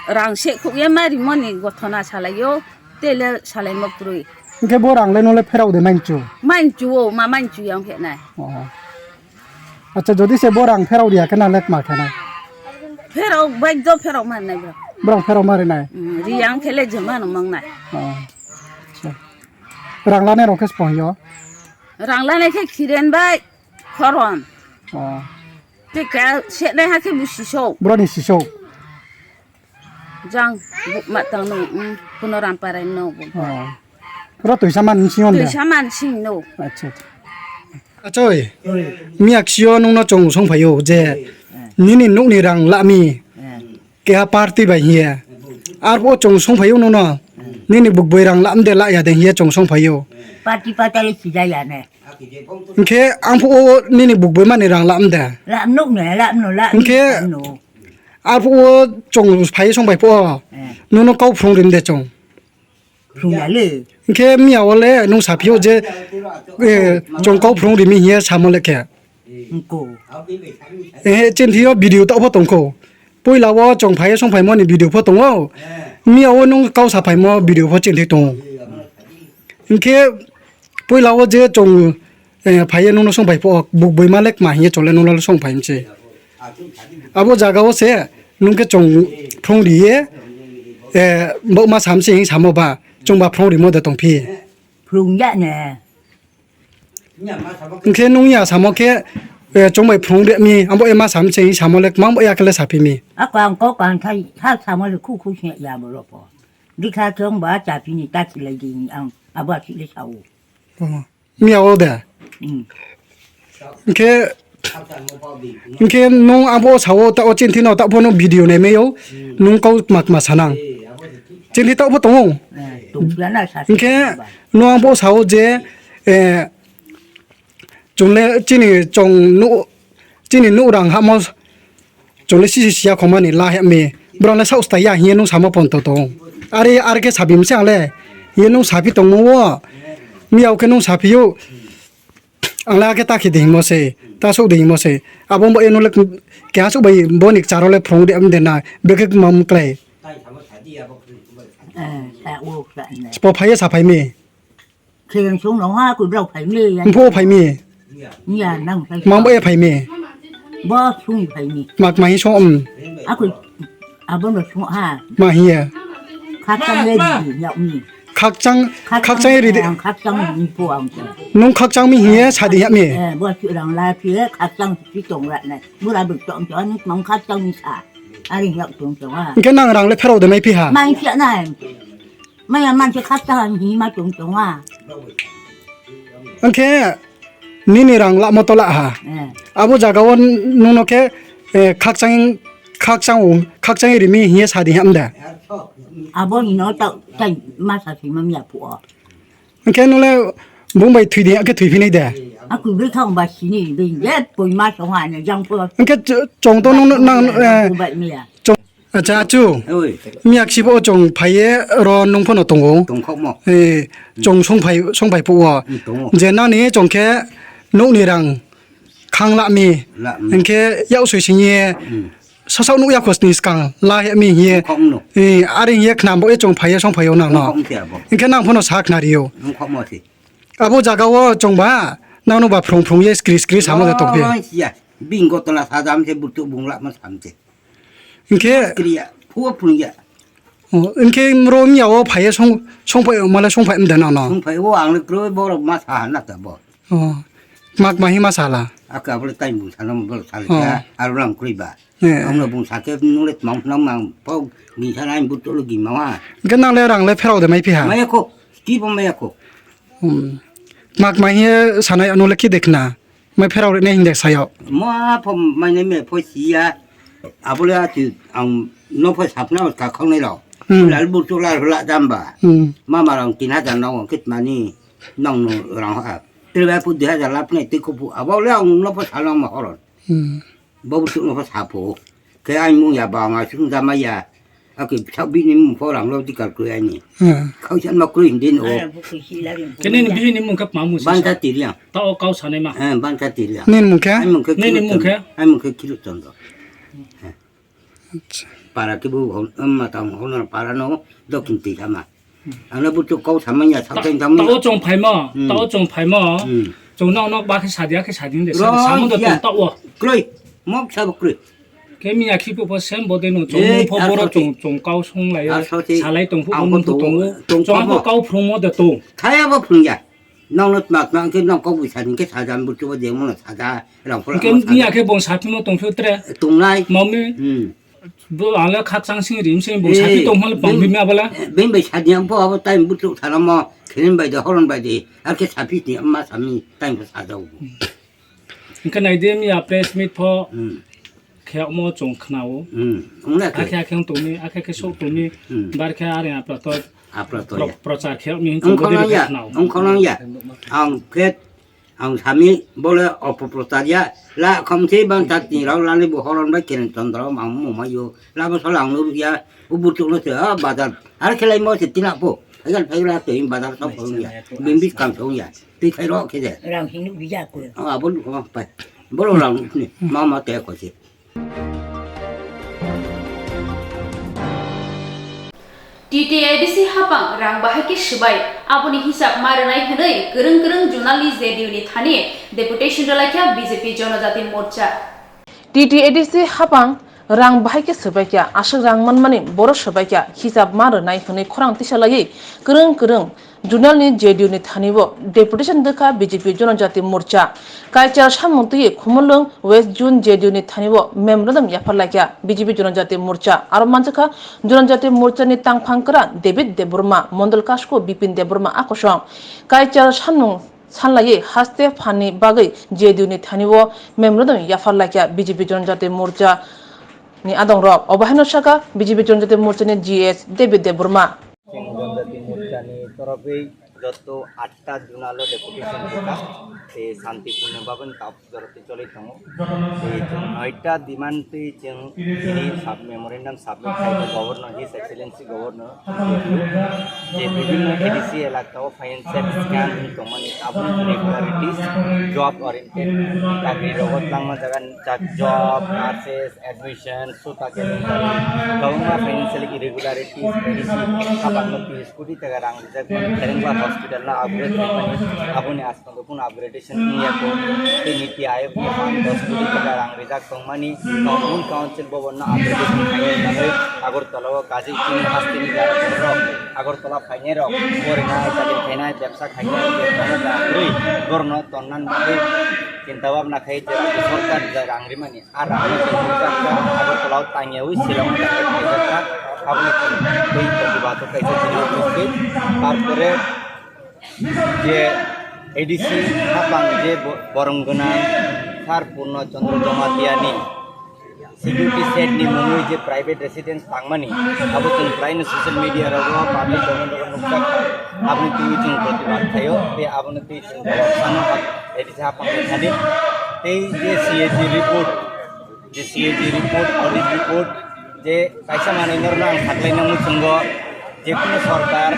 rang se khuk ye ma rimo ni gothona salai yo, te le salai mo kwrwi. Hwnkhe bo rang le no le pherao de main chu. Main chu o, ma main chu yang phe nai. Oh. Acha, jodi se bo rang pherao riya khe na le kma khe nai. Pherao bai do pherao man nai bro. Brang pherao mari nai. Mm, riyang khe le jema no mang nai. Oh. Acha. Rang lane rok khe spong yo. Rang lane khe khiren bai khoron. Oh. Te ka se nai ha khe bu sisok. Bro ni sisok. Jang bu ma tang no, mm, kuno ram parai no bu. Oh. Ro tuisa man sing on de. Tuisa man sing no. Acha. Achoi. Miyak sio nungno chong song phaio je nini nukni rang lami. Keha party bai hiya. Arbo chong song phaio nono. Nini buk boi rang lam de la ya de hiya chong song phaio. Party patale sijaya ne. Hwnkhe ang phu o nini buk boi mani rang lam de. Lam nuk ne, lam no, lam Hwnkhe no. Arbo chong phai song bai pho. Eh. Nono kau phrung rim de chong. Phrung ya le. Hwnkhe miya o le nung saphio je, eh, chong kau phrung rimi hiya samo le khe. Ko. Eh, chinthio video ta pho tongkho. Puila o chong phai song phai moni video pho tongo. Miya o nung kau sa phai mo video pho chinthi tongo. Hwnkhe puila o je chong, eh, phai nung no song phai pho buk boi ma le kma hiya chole nung no song phai mse. Abo jaga o se nung khe chong phrung ri ye, eh, bo ma sam se hing samo ba chong ba phrung rimo de tong phi. Phrung ya ne. Hwnkhe nung ya samo khe, eh, chongbai phrung de mi, abo ema sam se samo le, mang bo ya kele sapi mi. Ako ang kok ang thai, ha samo le khu khu se ya bo ropo. Dikha chong ba cha pi ni ta chi lai di ang, abo chi le sao. Oh. Mi ya o de. Hmm. Hwnkhe, hwnkhe nung abo sao ta o chinthi no ta pho no video nai me yo, nung kau mak ma sanang. Chinthi ta pho tongo. Eh, tong pia na sa. Hwnkhe nung abo sao je, eh, Chungle chini chong nu, chini nu rang hamo chungle sisi siya khomani la hemi. Borok le saus ta ya hiye nung samo ponto tong. Are, are khe sabi mse ang le. Hiye nung sapi tongmo wo. Miya o khe nung sapi yo. Ang le ake ta khe de himo se. Ta sok de himo se. Abo bo eno le keha sok bai bo ni charo le phrong de am de na. Beke mam klai. Eh, ta wo ta ne. Spo phai ye sa phai mi. Kheng sung nong ha ku brau phai mi ya. Mpho phai mi. Ya nang phai. Mang bo e phai mi. Bo sung phai mi. Mak mahi song um. Aku abo no sung ha. Ma hi ya. Khakchang ye di ya mi. Khakchang, khakchang ye di. Khakchang ni po ang. Nung khakchang mi hi ye sa di ya mi. Eh, bo su rang la phi ye khakchang si tong ra nai. Mura bu tong tong mang khakchang mi sa. Ari yak tong tong ha. Hwnkhe nang rang le pherao de mai phi ha. Mai phi nai. Maya manse khakchang hi ma tong tong a. Hwnkhe nini rang lamo to la ha. Eh. Abo jaga o nungno khe, eh, khakchang, khakchang o, khakchang rimi hiye sadi ham da. Abo ni no ta, ta masa si ma miya phu o. Hwnkhe nung le bung bai thwi di, hwnkhe thwi phinai da. Aku bai thang ba sini, bai je poi ma song ha ne jang pho. Hwnkhe ch-, chong to nung nang, eh, Bung bai miya. Chong, acha, achu. Oi. Miyak sibo o chong phaiye ro nung phano tongo. Tongkhokmo. Eh, chong song phai, song phai phuo. Hmm, tongo. Je nani chong khe nokni rang khang lami. Lami. Hwnkhe yak soi singye. Hmm. Sasak nuk yak khosni skang la he mi hiye. Tongkhokno. Eh, are hiye khnam bo e chong phaiye song phaio nang no. Tongkhok mthiya bo. Hwnkhe nang phano sa khna rio. Tongkhokmo si. Abo jaga o chong ba nang no ba phrung phrung ye skri skri samo de tokphi. Oh, siya. Bini gotla sajam se butu bungla ma samse. Hwnkhe kriya, phuo phunukya. Oh, hwnkhe ro miya o phaiye song, song phai male song phai mda nang no. Song phai o ang le kroi borok ma sa na ta bo. Oh. Mak mahi ma sala. Aka bole tai bung sana bol sala. Oh. Aru ram kroi ba. Eh. Ang no bung sake nule mang mang mang pau ni sana butu lo gi ma wa. Hwnkhe nang le rang le pherao de mai phi ha. Maya ko, ski bo maya ko. Hmm. Mak mahi sanai ano le ki dekhna. Mai pherao rwna hinde sayo. Ma pho mai nai me pho siya. Abole ati ang no pho sapna ka khongnai rok. Hmm. Lal burtu lal hula jamba. Hmm. Mama rang tin hajar nang kit mani nang no rang ha. Tirba pu dui hajar lap nai tiko pu. Abole ang no pho salang ma horon. Hmm. Bo burtu no pho sapo. Ke ang mung ya ba nga sung jama ya. Aki sak bini mung pho rang lo dikar kroi ani. Hmm. Khausan ma kroi din o. Kene ni bihini mung khe ma mung sisa. Banta tiriya. Ta o kau sanai ma. Eh, banta tiriya. Nin mung khe? Ai mung khe Nini mung khe? Ai mung khe Kiru Chandra. Acha. Para kibu hon, em, mata hon, hon para no, dokin ti kama. Ang na butu kau samanya, ta, sakten samanya. Ta o chong phaima, Hmm. ta o chong phaima. Hmm. Chong nang nok ba khe sadia khe sadin de. Ro, Samo do ya. Tong ta o. Kroi. Mok sabo kroi. Khe miya khipo pho sem bo de no, chong Eh, pho ar boro soti. Chong, chong kau song lai, Ar soti. Salai tong pho Ang bo bo to tongo. Tong Chong pho. Bo kau phrung mo de tong. Thaya bo phrung ya. Nong no tma tma ke nong kau bisa ni ke saja butu bo de mo saja. Rang pho Hingke rang miya khe bong sapi mo tong pho tre. Tong lai. Mami. Hmm. Bo ang le khak chang sing rim sing bong Eh, sapi tong hal bang bing- bimi abala. Eh, bing bai sadia bo abo time butu thana mo. Khen bai de horon bai de. Ar ke sapi ni ma sami time ko saja bo. Hmm. Hingke nai de miya press meet pho. Hmm. Kheyokmo chwng khnao. Hmm, wngna khe. Akhe akhe wng tongni, akhe akhe sok tongni, Hmm. bar khe are aprato Aprato pro-, ya. Prochar kheyokni hwn Wngkho chwng nang ya, khnao. Wngkho nang ya. Ang khe, ang sami bole opoprochar ya, la khom se ban tak ni rok lani bo horon bai keren chondro mang mo ma yo. La bo sala ang nuru ya, ubu chuk no se, ah, bazar. Har khelai mo se tina po. Phaigal phaigal to in bazar to phaigal ya. Bimbit kam thong ya. Twi khai rok khe je. Rang hinu bija ko. Ah, abo lu ko pai. Bolo rang ni. Ma ma te ko se. T T A D C hapang rang bahai khe swbai, aboni hisab ma rwnai hwnwi kwrwng kwrwng zonal ni J D U ni thani deputation rwlaikha B J P Jonojati Morcha. T T A D C hapang rang bahai khe swbaikha, aswk rang manmani boro swbaikha, hisab ma rwnai hwnwi khorang tisa laiwi kwrwng kwrwng zonal ni J D U ni thani o deputation rwkha B J P Jonojati Morcha. Kaichal samung twiwi Khumulwng West Zone J D U ni thani o memorandum yapharlaikha B J P Jonojati Morcha. Aro manjakha Jonojati Morcha ni tangphang kwran David Debbarma, Mondol Kasko Bipin Debbarma a kosong. Kaichal samung sanlaiwi haste phanni bagwi J D U ni thani o memorandum yapharlaikha B J P Jonojati Morcha ni adongrok. Obo haino sakha B J P Jonojati Morcha ni G S David Debbarma. Chwng Jonojati Morcha ni torobwi joto atta zonal o deputation rwkha, tei santipurno bhabe ni kap joroti choli tongo. Tei chwng noita demand twi chwng tini sub memorandum submit khaikha Governor, His Excellency Governor, je bibhinno A D C elaka o financial scam wng tongmani, aboni irregularities, job oriented, chakri rogo twlangma jaga ni chak-, job, nurses, admission, suta khe kwbangma financial irregularities, A D C hapangno tris koti taka rang rijak, Kherengba hospital no upgrade khaimani, aboni as- Tongkhe phano upgradation wngya kho, tei niti ayok ni phan dos koti taka rang rijak tongmani, town council bhavan no upgradation khainai hwnwi Agartala o kazik chini hasteni borok Agartala phainai rok, porinai, chakri khainai, bebsa khainai, bebsa khainai, borokno tonna bagwi chinta bhabna khai je rajya sarkar je rang rimani, a rang no tei Agartala o tangyawi Shillong o tangwi khaijakha, aboni twi protibad o kaisa chini office twi, tarpore je A D C hapang je bo-, borong gwnang Sir Purno Chandra Jamatia ni security set ni mungwi je private residence tangmani, abo chwng praino social media rogo public domain rogo nukjak, aboni twi chwng protibad khaio, tei aboni twi chwng jawab sano A D C hapang ni thani, tei je C A G report, je C A G report, audit report, je kaisa manwi norokno ang saklaina muchungo, je kuno sorkar,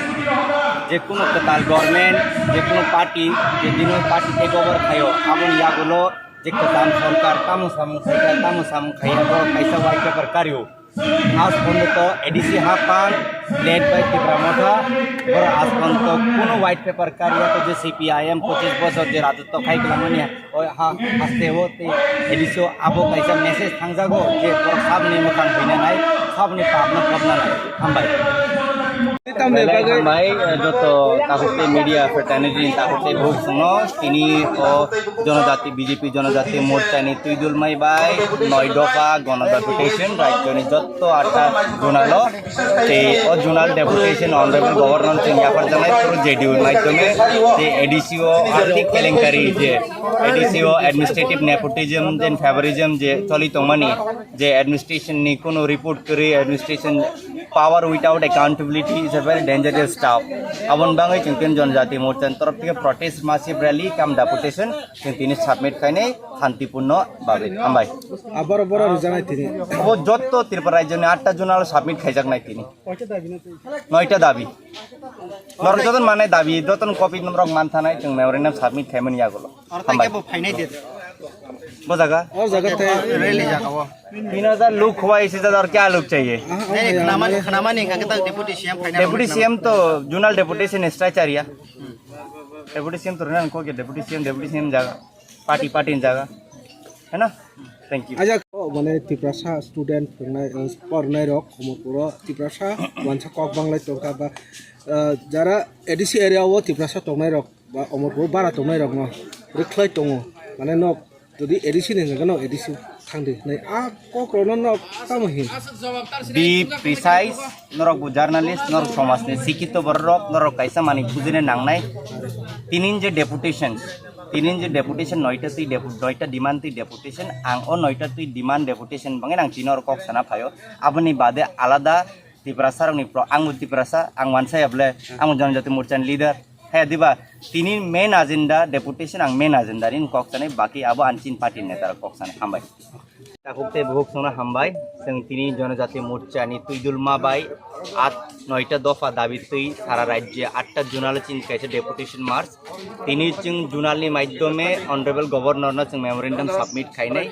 je kuno kwtal government, je kuno party, je dino party take over khaio, aboni yagulo je kwtal sorkar tamo samung khaikha, tamo samung khaiya, borok kaisa white paper kario. As ponto A D C hapang led by Tipra Motha, borok as ponto kuno white paper kariya, to je C P I M pochis bosor je rajotwo khai kwlangmani, o ha, haste o tei A D C o abo kaisa message thangjago je borok saboni mwkhang huina nai, saboni papno phobna nai. Hambai. Belai hambai, eh, joto takhuk tei media fraternity ni takhuk tei bukhuk songno tini o Jonojati, B J P Jonojati Morcha ni twidulmai bai noi dopha gono deputation rajyo ni jotto atta zonal o tei o zonal deputation honorable governor chwng yapharjaknai phuru J D U ni maidhyome tei A D C o arthik kelenkari je A D C o administrative nepotism je favorism je choli tongmani, je administration ni kunu report kwrwi administration Power without accountability is a very dangerous stuff. Aboni bagwi chwng tini Jonojati Morcha ni torof theke protest massive rally cum deputation chwng tini submit khainai shantipunno babe. Hambai. Aboro boro rijanai tini. Abo jotto Tripura rajyoni atta zonal submit khaijaknai tini. Noita dabi. Norok joton mane dabi, joton copy norok manthanai chwng memorandum submit khaimani yagulo. Hambai. Bo jaga? Or jaga te. Rally jaga o. Tin hazar lok hua isi jador kya lok chahiye? Nahi, khnamani, khnamani kha kita deputy C M final. Deputy C M to zonal deputation structure ya. Deputy C M to rena ko ke deputy C M, deputy C M jaga. Party, party jaga. Hai na? Thank you. Aja, oh, mane Tiprasa student pernai, eh, pornai rok, Omorpuro Tiprasa, wansa kok banglai tongkha ba, eh, jara A D C area o Tiprasa tongnai rok, ba Omorpur bara tongnai rok no rwkhlai tongo. Mane nok jodi A D C ni hwnka no A D C thangdi hinwi a kok rok no nok tamo hin. Be precise, norok bo journalist, norok somaj ni sikito borok rok, norok kaisa mani bujine nangnai. Tinin je deputation, tinin je deputation noita twi depu-, noita demand twi deputation, ang o noita twi demand deputation bangin ang tini oro kok sana phaio. Aboni bade alada Tiprasa rokni pro-, ang bo Tiprasa, ang wansa ya bole, ang bo Jonojati Morcha ni leader. Hai diba, tini main agenda deputation, ang main agenda ni kok sanai, baki abo anchin party neta rok kok sanai. Hambai. Takhuk tei bukhuk songno hambai. Chwng tini Jonojati Morcha ni twidulma bai at noita dopha dabi twi sara rajye atta zonal chin kaisa deputation march. Tini chwng zonal ni maidyome Honorable Governor no chwng memorandum submit khainai.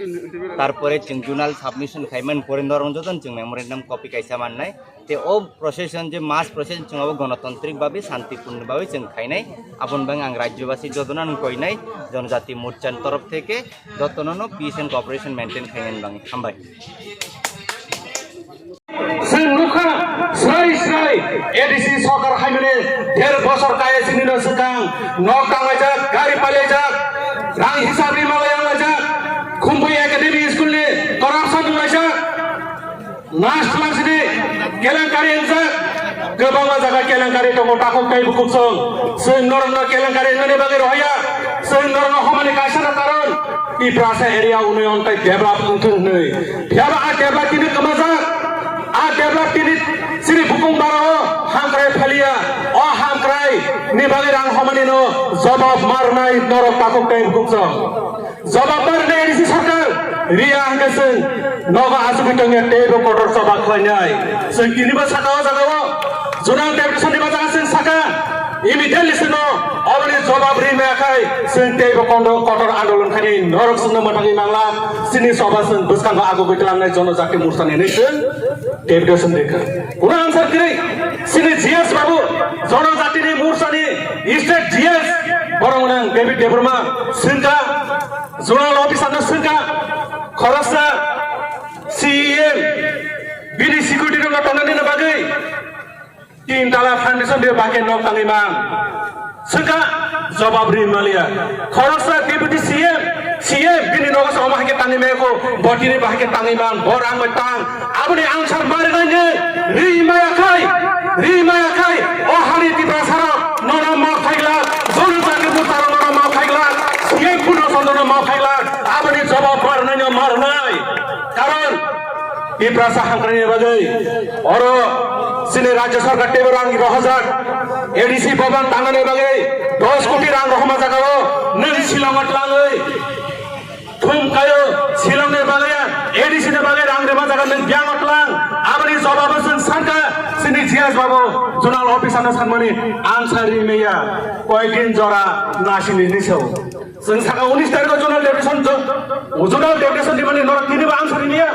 Tarpore chwng zonal submission khaiman pore norong joton chwng memorandum copy kaisa mannai. Te o procession je mass procession chwng abo gonotantrik babe, santipurno babe chwng khainai. Aboni bagwi ang rajyobasi jotono ang koinai, Jonojati Morcha ni torof theke jotono no peace and cooperation maintain khainani bagwi. Hambai. Chwng nukha, srai srai A D C sorkar haimani der bosor kaya chini no swkang, nok tanglaijak, gari pailaijak, rang hisab ri malaijak, Khumpui Academy School ni corruption wnglaijak. Last last ni kelenkari wngjak, kwbangma jaga kelenkari tongo, takhuk tei bukhuk song. Chwng norokno kelenkari wngnani bagwi rohorya, chwng norokno homani kaisa no karon Tiprasa area unoyon tei develop wngthung hwnwi. Phiya ba a develop tini kwmajak, a develop tini chini bukung barao hamkrai phaliya, o hamkrai ni bagwi rang homani no jobab marnai norok takhuk tei bukhuk song. Jobab rwnai A D C sarkar, riya hwnkhe chwng nogo achugwi tongya teibo kotor choba khlainai. Chwng tinibo saka o jaga o, zonal deputation ni bacha chwng saka, immediately chwngno oboni jobab ri maya khai chwng teibo kondo-, kotor andolon khainai norok chwngno mwthangwi mangla, chini choba chwng bwskango agugwi twlangnai Jonojati Morcha ni hinwi chwng deputation rikha. Uno answer kwrwi, chini G S babu, Jonojati ni Morcha ni state G S, borok nang David Debbarma, swngkha, Zonal officer no swngkha, khoroksa C E M, bini security rok no tongnani bagwi tin tala foundation bai bahai khe nok tangwi man. Swngkha, jobab ri maliya. Khoroksa deputy C M, C M bini nogo se omo hai khe tangwi maya kho, bo tini bahai khe tangwi man, bo rang bai tang. Aboni answer ma rwnai ni, ri maya khai, ri maya khai, o hani Tiprasa rok nono ma khaigla, Jonojati Morcha rok nono ma khaigla, C M Purno Chandra no ma khaigla, aboni jawab ma rwnai no ma rwnai. Karon Tiprasa hamkrai ni bagwi oro chini rajya sarkar teibo rang rohorjak, A D C bhaban tangnani bagwi dos koti rang rohorma jagao nwng Shillong o twlangwi. Thum kayo, Shillong ni bagwi, A D C ni bagwi rang rema jaga nwng biyang o tlang. Aboni jawab o chwng sankha, chini G S babu, zonal officer no sanmani, answer ri maya, koyekdin jora nasini hinwi sao. Chwng saka unis tarikh o zonal deputation jo-, zonal deputation rimani norok tinibo answer ri maya,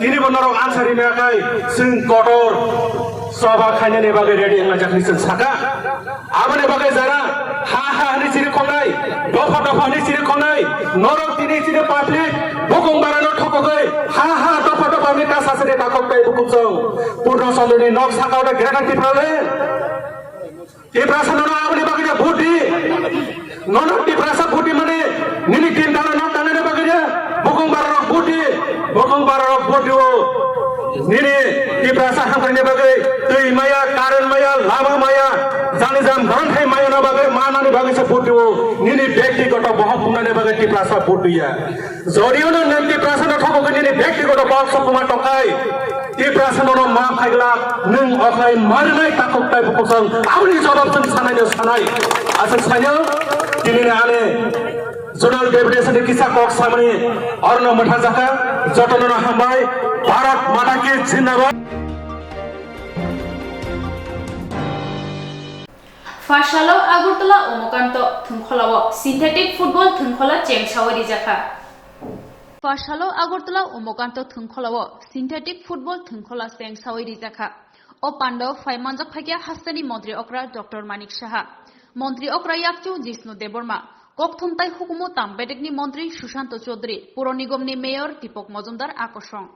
tinibo norok answer ri maya khai, chwng kotor choba khainani bagwi ready wnglaijak hinwi chwng saka. Aboni bagwi jara ha ha hwnwi chiri khongnai, dopha dopha hwnwi chiri khongnai, norok tini chini public bukung barano thokogwi ha ha dopha dopha hwnwi ta sasani takhuk tei bukuchung Purno Chandra ni nok sakao da Greater Tipraland. Tiprasa nono aboni bagwi da vote di. Nono Tiprasa vote di mani nini tin tala nok tangnani bagwi da bukung barano vote di. Bukung barano vote di o. Nini Tiprasa hamkrai ni bagwi twi maya, current maya, lama maya, jani jam manthai maya na bagwi, manani bagwi se vote diwo. Nini bektigoto bohok punani bagwi Tiprasa vote diya. Jodiyo no nini Tiprasa no thokogwi nini bektigoto bohok sokuma tokai. Tiprasa nono ma phaigla, nwng okhai marinai takhuk tai bukhuk song, aboni jawab chwng sanai no sanai. Aswk saino, tinini ani zonal deputation ni kisa kok samani, orono mwtha jakha, jotono no hambai, Bharat Mata Ki Zindabad. Phasalo Agartala Umakanto Thwngkholao synthetic football thwngkhola chengsawi rijakha. Phasalo Agartala Umakanto Thwngkholao synthetic football thwngkhola chengsawi rijakha. O pandao phai manjak phaikha hasteni Montri Okra Doctor Manik Saha, Montri Okra Yakchu Jishnu Debbarma, Kokthum tai Hukumu Tambedekni Montri Sushanto Chaudhary, Puro Nigomni Mayor Deepak Majumdar akosong.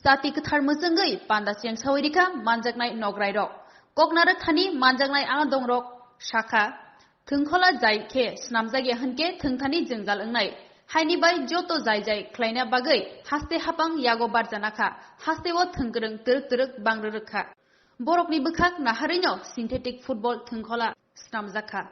Chati kwthar mwchwngwi panda chengsawi rikha manjaknai nograirok. Koknarwk thani manjaknai adongrok sakha, thwngkhola jai khe snamjakya hwnkhe thwngthani jwngjal wngnai. Haini bai joto jai jai khlaina bagwi haste hapang yago barjanakha, hasteo thwngkwrwng twrwk twrwk bangrwrwkha. Borokni bwkhak naharwino synthetic football thwngkhola snamjakha.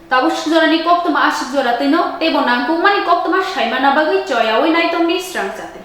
Tabuk jorani koktwma aswk jora twino, teibo nangkukmani koktwma saimana bagwi choyawi naitongni srang chati.